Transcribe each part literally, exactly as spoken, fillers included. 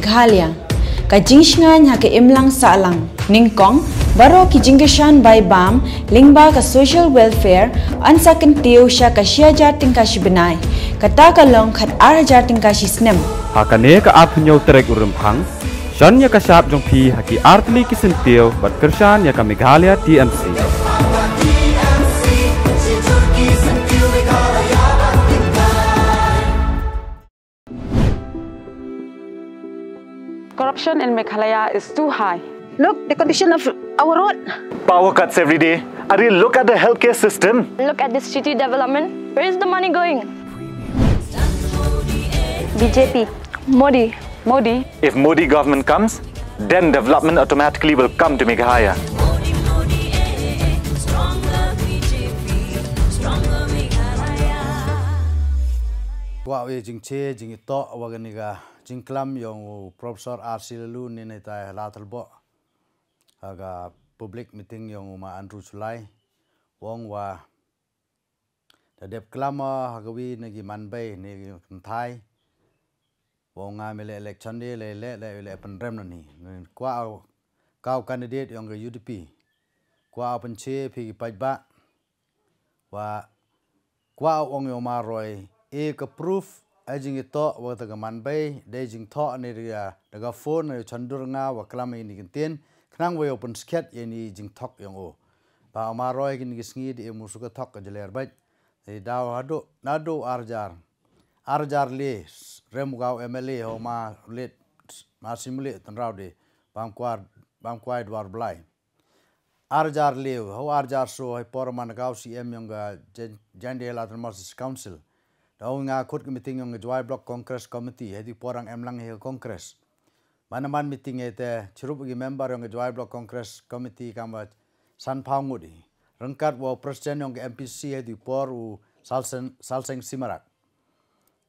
Meghalaya, ka jingshngain ha ka imlang sahlang. Nyngkong, baroh ki jingkyrshan bai bam lyngba ka social welfare, yn sa kyntiew sha ka shi hajar tyngka shi bnai, kata ka long khat ar hajar tyngka shi snem. Ha kane ka arphew hynñiew tarik u Rymphang, shon ya ka shap jong phi ha ki artylli ki syntiew bad kyrshan ya ka Meghalaya T M C. Corruption in Meghalaya is too high. Look, the condition of our road. Power cuts every day. Are you look at the healthcare system? Look at the city development. Where is the money going? B J P. Modi. Modi. If Modi government comes, then development automatically will come to Meghalaya. Kwah u ya jingche, jingitoh, wa kani ka jingklam yong u Professor R C Laloo ni neitai ha Lathalboh. Ha ka public meeting yong u ma Andrew Shullai. Wong wa da dep klam ha ka wi na ki manbei ni ki kynthai. Wong nga mi le election de le le le le pynrem na ni. Kwah u, ka u candidate yong ka U D P. Kwah u pynche phi ki paidbah. Wa kwah u ong yong ma Roy, e ka proof, e jingitoh wa ta ka manbei, de jingthoh ni ria da ka phone, u chandur nga wa klam ini kyntien, khnang wa yow pynskhet ya ini jingthok yong u. Ba ma Roy kini ki sngi de e musu ka thok ka jler bait. Te daw hadu, nadu arjar. Arjar le, rem u ka u M L A ho ma le, ma simule tanrau de, bam kwar, bam kwai dwar blai. Arjar le, ho arjar so, hei por man ka u C M yong ka Jan-, Jaintia Hills Autonomous Council. Da ong nga khut ka meeting yong ka Jowai Block Congress Committee, hei di por ang em lang hei ka Congress. Mana man meeting hei te, chirup ki member yong ka Jowai Block Congress Committee kam wa san phaw ngut i. Ryngkat wa president yong ka M P C hei di por u Salseng, Salseng Simarak.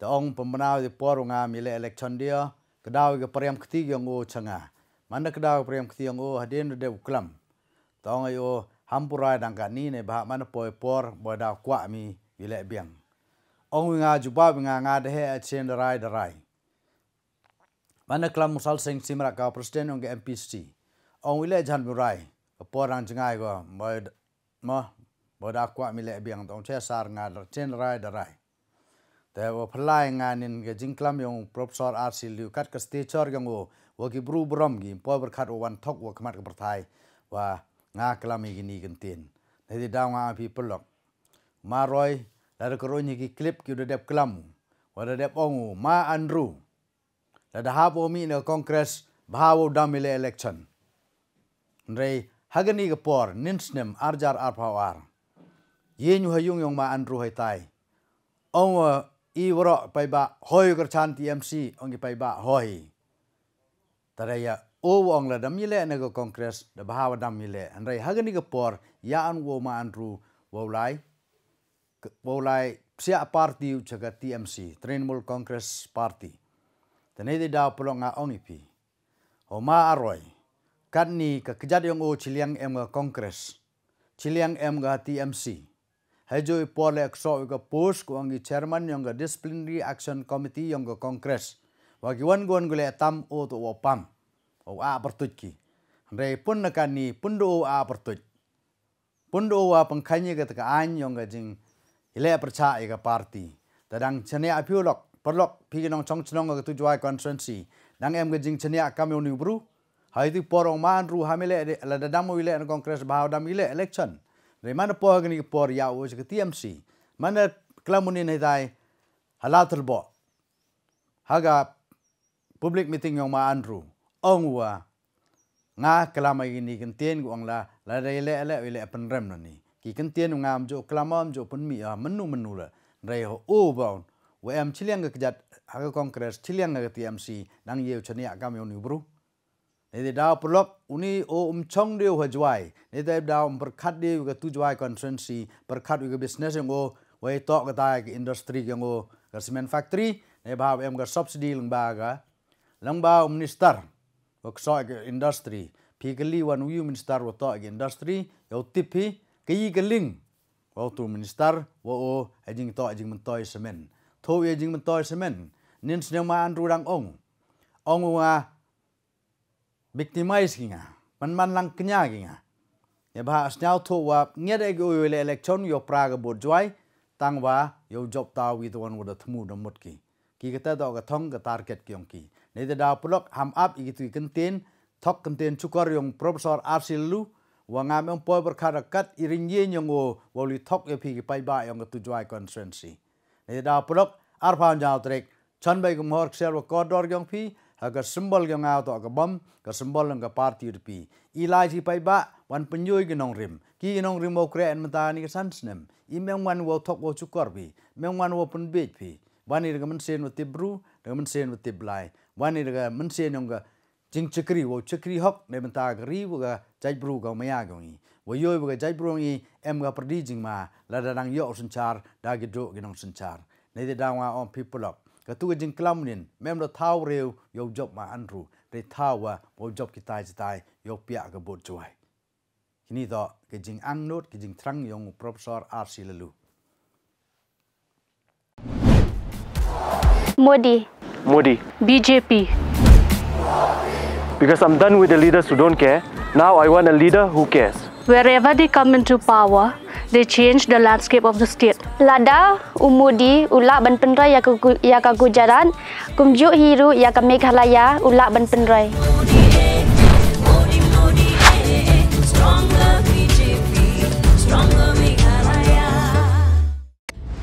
Te ong pynbna u di por u nga mi le election dia, kdaw ka priam kti yong u changa. Mana kdaw ka priam kti yong u hadien de u klam. Te ong ai u ham purai dang ka ni ne ba mana poi por, boi daw kwah mi, wi le biang. Ong wi nga jubab wi nga nga de he a chen darai darai. Mana klam u Salseng Simarak ka president yong ka M P C. Ong wi le jan purai, ka por dang jngai ko, boi d-, mo, boi daw kwah mi le biang, te ong che sar nga da chen darai darai. Te wa phalai nga nin ka jingklam yong Professor R C Laloo kat ka stature yong u, wa ki bru brom ki, poi berkat wa wan thok wa khmat ka pyrthai, wa nga klam i kini kyntien. Te di daw nga phi pelok. Ma Roy, la da kyroi ni ki clip ki u da dep klam u, wa da dep ong u, ma Andrew. La da hap u mi na Congress, bha u dam i le election. Hynrei, ha kani ka por, nin snem, arjar arphaw ar. Ye nyu ha yung yong ma Andrew hei tai. Ong wa i waroh paidbah, hoi kyrchan T M C, ong ki paidbah, hoi. Tara ya, o wa ong la dam i le na ka Congress, da bha wa dam i le. Hynrei, ha kani ka por, ya an wo ma Andrew, wa u lai. K-, wa u lai psiah party u cha ka T M C, Trinamool Congress Party. Te nei di daw pelok nga ong i phi. Ho ma Roy, kat ni ka kjat yong u chiliang em ka Congress, chiliang em ka T M C. Hei jo i por le kso i ka post ko ong i chairman yong ka Disciplinary Action Committee yong ka Congress. Wa ki wan wan ko le tam o to wa pam. O a pertuj ki. Hynrei pun na kat ni pun do o a pertuj. Pun do wa pengkhanya ka ta ka ain yong ka jing i le pyrchah i ka party. Ta dang chania phi u lok, perlok phi ki nongchong chnong ka tu Jowai constituency. Dang em ka jing chania kam yong ni u bru. Hai tu por ong ma Andrew ha mi le de, la da dam u i le na Congress bha u dam i le election. Re mana por kani ka por ya u cha ka T M C. Mana klam u ni nei tai ha Lathalboh. Ha ka public meeting yong ma Andrew. Ong wa nga klam ai ni kyntien ko ong la, la da i le le i le pynrem na ni. Ki kyntien nga am jo klam am jo pynmi a menu menu le. Hynrei ho u baun. Wa em chiliang ka kjat ha ka Congress, chiliang ka T M C, dang ye u chania kam yong ni u bru. Nei di daw pelok, u ni o um chong de u ha Jowai. Nei di daw um perkat de u ka tu Jowai constituency, perkat u ka business yong o, wa i tok ka ta ka industry yong o, ka cement factory, nei bha em ka subsidy lyngba ka. Lyngba u minister, wa kso ka industry. Phi ka li wan u minister wa tok ka industry, ya u tip phi, ka i ka ling. Wa u tu minister, wa o, e jingtoh, e jingmyntoi cement. Tho e jingmyntoi cement. Nin snem ma Andrew dang ong. ong u nga victimize ki nga, man man lang kñia ki nga. Ya ba sñiaw tho wa ngiat e ki u le election yow pra ka vote Jowai, tang wa yow jop taw wi tuan wa da thmu da mut ki. Ki kata da ka thong ka target ki yong ki. Nei da da pulok ham ap i ki tu i kyntien, thok kyntien chukor yong Professor R C Laloo, wa ngam em poi berkhat kat i ring yin yong u, wa li thok ya phi ki paidbah yong ka tu Jowai constituency. Nei da pulok, ar phaw jaw trek, chan bai ka mohor ksel wa kordor yong phi, ha ka symbol yong nga to ka bom, ka symbol yong ka party U D P. I lai chi paidbah, wan pynyoi ki nongrim. Ki nongrim wa kre en mata ni ka san snem. I meng wan wa thok wa chukor phi, meng wan wa pynbeit phi. Wan i da ka mynsiem wa tip bru, da ka mynsiem wa tip blai. Wan i da ka mynsiem yong ka jingchakri, wa chakri hok, da mynta ka ri wa ka jaitbru ka maya ka ngi. Wa yoi wa ka jaitbru ngi, em ka pyrdi jingma, lada dang yoh synchar, da ki duk ki nongsynchar. Nei da dang wa ong phi pulok. Ka tu ka jingklam nin, mem da thaw reu, yow jop ma Andrew, da thaw wa, wa jop kitai kitai, yow pia ka vote Jowai. Kini to, ka jingangnud, ka jingtrang yong Professor R C Laloo. Modi. Modi. B J P. Because I'm done with the leaders who don't care. Now I want a leader who cares. Wherever they come into power, they change the landscape of the state. Lada u Modi u lah ban pynrai ya ka Gu-, ya ka Gujarat, kumjuh hi ruh ya ka Meghalaya u lah ban pynrai.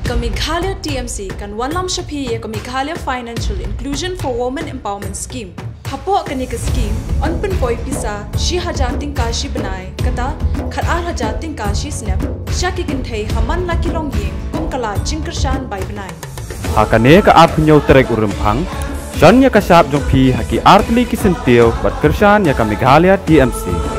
Ka Meghalaya T M C kan wanlam sha phi ya ka Meghalaya Financial Inclusion for Women Empowerment Scheme. Hapoh kani ka scheme, yn pynpoi pisa shi hajar tyngka shi bnai, kata khat ar hajar tyngka shi snem, sha ki kynthei ha man la ki longïing, kum ka lad jingkyrshan bai bnai. Ha kane ka arphew hynñiew tarik u Rymphang, shon ya ka shap jong phi ha ki artylli ki syntiew, bad kyrshan ya ka Meghalaya T M C.